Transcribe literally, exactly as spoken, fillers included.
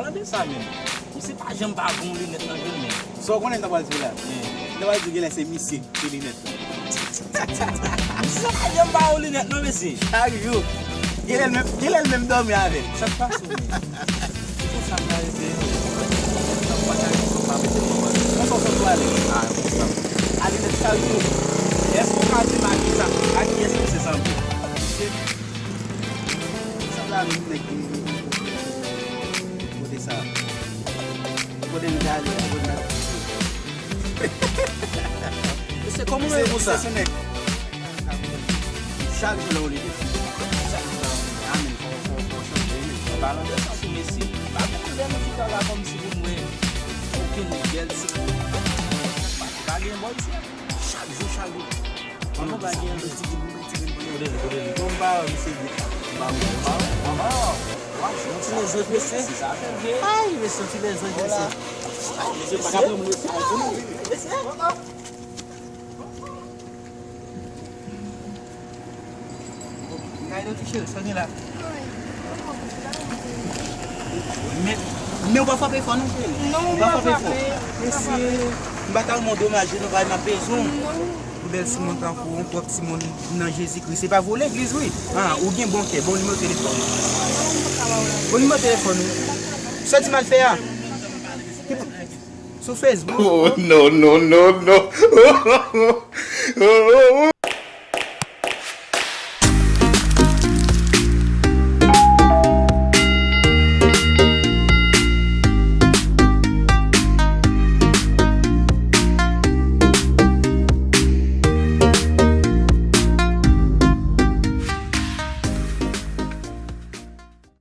Palan de sa menm, misye pa janm pa gen yon linèt nan je l menm. Sa w konnen m ta pral di w la? M ta pral di w genlè se misye ki linèt la. Misye pa janm pa yon linèt non mesye. Chak jou. Genlè l menm, genlè l menm dòmi avè l. Sa k pase w menm? Se konsa sa rete. Sa w pataje sa w pa mete l konprann. Konsa w santi w alèz? A, konsa. A linèt chak jou. Èske w ka di m a kisa, a kiyès misye sanble? Misye sanble a menm nèg ki kote sa. Kote m te ale a, kote m t ap kite. Mesye, kòman w ye konsa? Misye se nèg. Chak jou lè w leve. Chak jou lè w leve. Amen. Fò, fò, fò chanje, men. An palan de sa tou, mesye, pa gen koulè nan fita la kòmsi pou m wè okenn bèl ti. Pa gen bò isi a. Chak jou, chak jou. An nou pa gen yon ti grenn, ti grenn pou nou. Kote li, kote li? Bon, m pa wè misye vit la. M pa wè, m pa wè, m pa wè. Yon ti lezanj, mesye. Ay, mesye, yon ti lezanj, mesye. Mesye, pa ka pran moun nan ti lezanj. Mesye. Kay do ti cheri, sa gen la? Men, men ou pa frape fò non, cheri. Non, ou pa frape fò. Mesye, m pa ta renmen w domaje non, paske m ap bezwen w. Yon bèl timoun tankou w, yon pwòp timoun nan Jezikri. Se pa vo legliz, wi. Ah, ou gen bon kè, bon nimewo telefòn ou. Bon nimewo telefòn ou. Sa di m al fè a? Sou Facebook. Oh, no, no, no, no.